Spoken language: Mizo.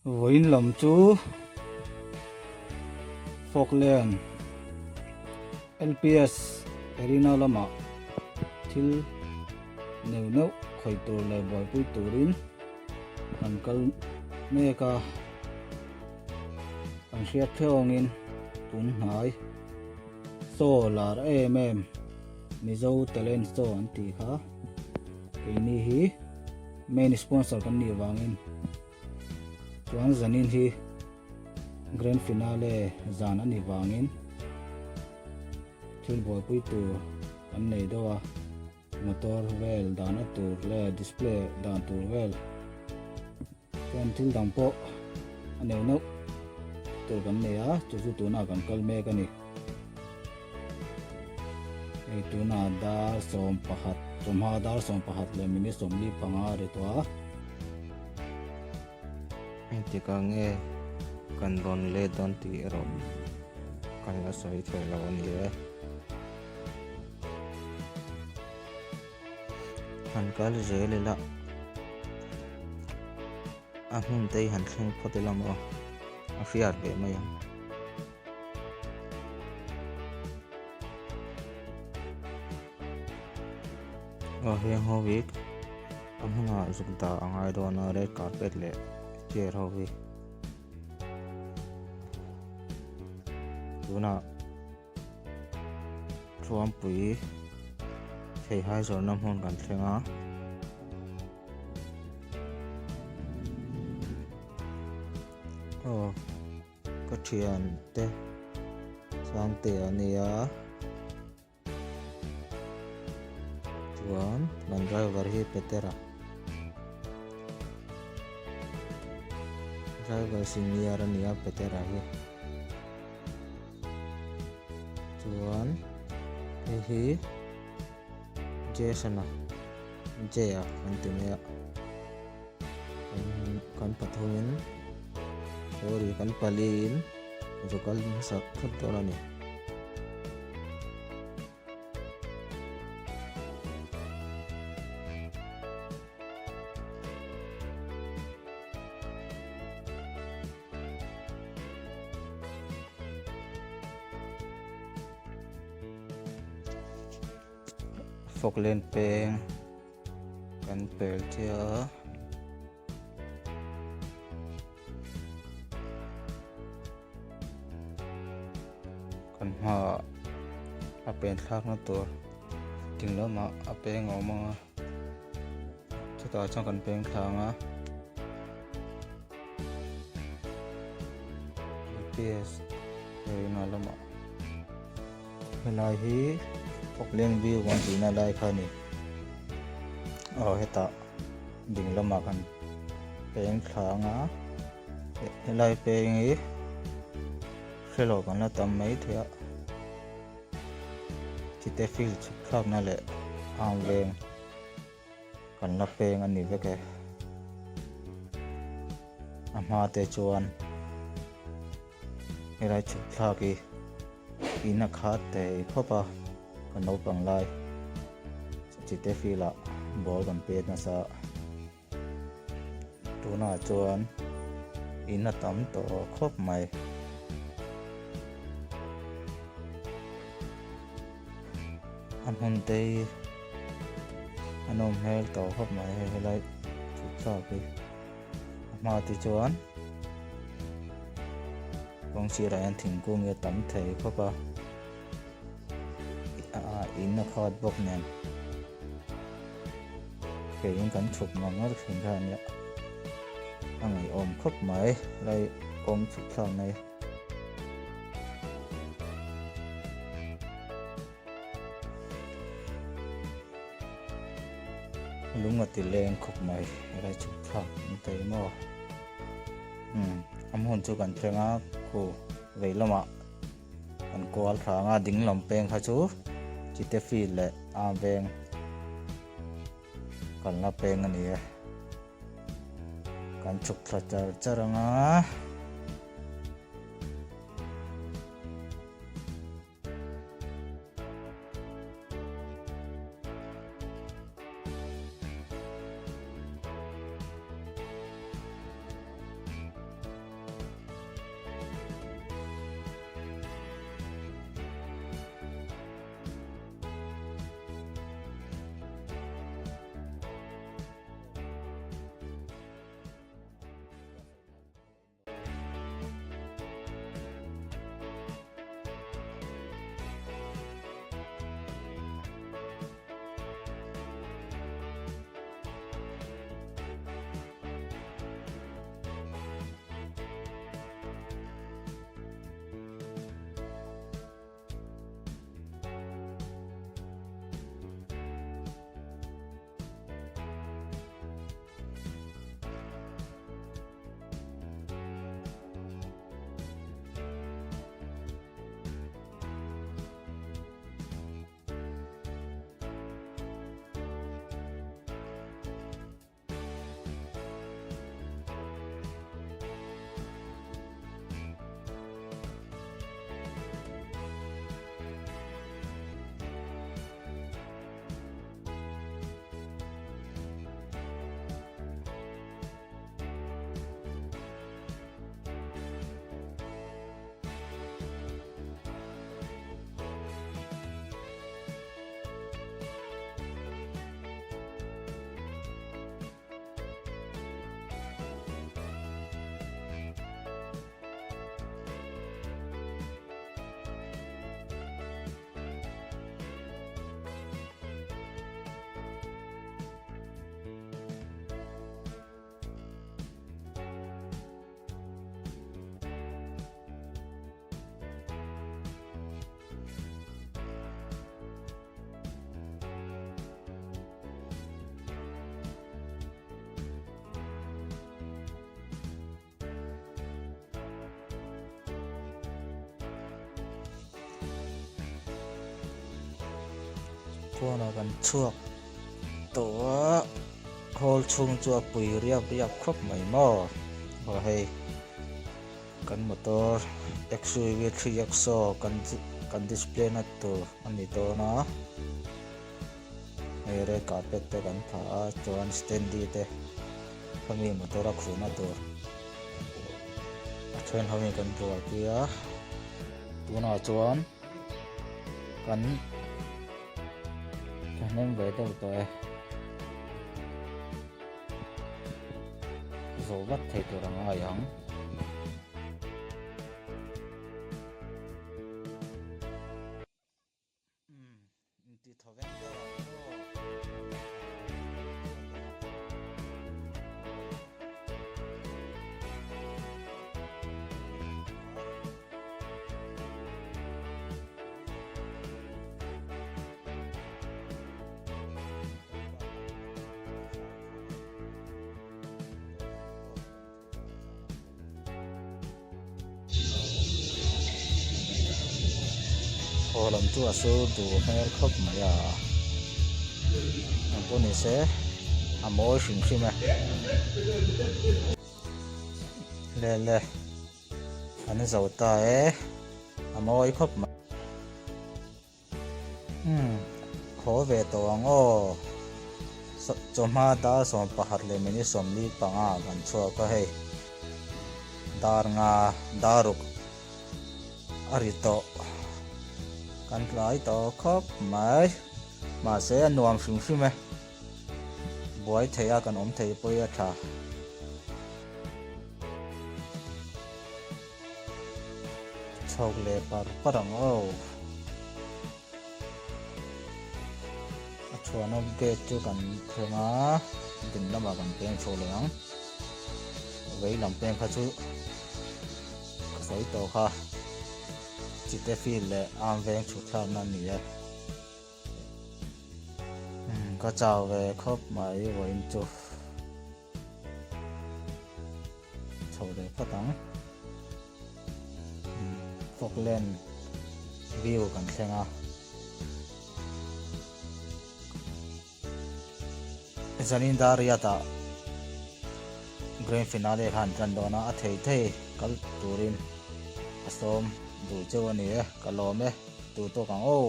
Vawiin lam chu Falkland LPS Arena lamah thil neuh neuh khawih tur leh buaipui turin kan kal mek a, kan hriat theuangin tun hnai show lar em em Mizo Talent Show an tih kha keini hi main sponsor kan nih vangin chuan zanin hi grand finale zan a nih vangin thil buaipui tur kan nei deuh a motor vel dahna tur leh display dan tur vel chuan thil dang pawh a neuh neuh tur kan nei a chu chu tunah kan kal mek a ni. Hei tunah dar 11 chawhma dar 11 leh minute 45 a ri tawh a. Engtikah nge kan rawn let dawn tih erawh kan la sawi thei lo a ni e. Han kal zel ila a hmun te hi han thleng phawt ila maw a hriat ve mai ang. Aw heng ho hi a hmunah zuk dah a ngai dawn a red carpet leh chair ho hi tunah Thuampui theihai zawrhna hmun kan thleng a. Aw ka thian te Sangte a nia chuan kan driver hi Petera driver senior a nia Petera hi. Chuan hei hi Jason a J a kan ti mai a kan pathumin sorry kan paliin zu kal hmasa phawt dawn a ni. Fawklen peng kan pel chiah a. Kan hmaah a pen thlakna tur ding lamah a peng a awm ang a chutah chuan kan peng thla ang a. Ps Arena lamah helai hi Auckland view kan tihna lai kha a ni aw hetah ding lamah kan peng thla ang a helai peng hi hrelo kan la tam mai thei a chite field chhuk thlakna leh ang veng. Kan la peng a ni vek e. A hma te chuan helai chhuk thlak hi in a khat thei khawp a ka naupang lai chite field ah ball kan pet nasa a tunah chuan in a tam tawh khawp mai. A hmun te hi a nawm hmel tawh khawp mai hei helai thut thlak hi a hma te chuan kawng sirah hian thingkung hi a tam thei khawp a ah in a khat bawk nen keiin kan chhuk ngar ngar thin kha ania a ngaihawm khawp mai helai kawng chhuk thlak na hi. Lung a ti leng khawp mai helai chhuk thlak an thei maw umm a hmun chu kan thleng a khu vei lamah kan kual thla ang a ding lam peng kha chu chite field leh a veng kalna peng a ni e. Kan chhuk thla char char ang a. Pawnah kan chhuak tawh a, hall chhung chu a pui riap riap khawp mai maw? Aw hei kan motor XUV 3XO kan kan display na tur a ni dawn a, hei red carpet te kan phah a chuan standee te khami motor a khuhna tur a then ho in kan buaipui a tunah chuan. Kan thahnem ve deuh tawh e. Zawh vat thei tur a ngai ang. Haw lam chu a sur duh hmel khawp mai a engpawh ni se a mawi hrim hrim e le le. An zo ta e, a mawi khawp mai. Umm, haw ve tawh ang aw. Chawhma dar 11 leh minute 45 kan chhuak a hei. Dar nga dar ruk a ri tawh. Kan tlai tawh khawp mai. Mahse a nuam hrim hrim e. Buai thei a kan awm thei pawh hi a tha. Chhawk leh par par ang aw. A chhuahna gate chu kan thleng a, ding lamah kan peng chho leh ang. Vei lam peng kha chu ka sawi tawh kha. Chite field leh arm veng chhut thlakna a ni e. Ka chau ve khawp mai vawiin chu. Chho leh phawt ang. Falkland view kan thleng a. Zanin dar riat ah grand finale khan tan dawn a, a thei thei kal turin a sawm duh cheu a ni e, ka lawm e, tu tawk ang aw.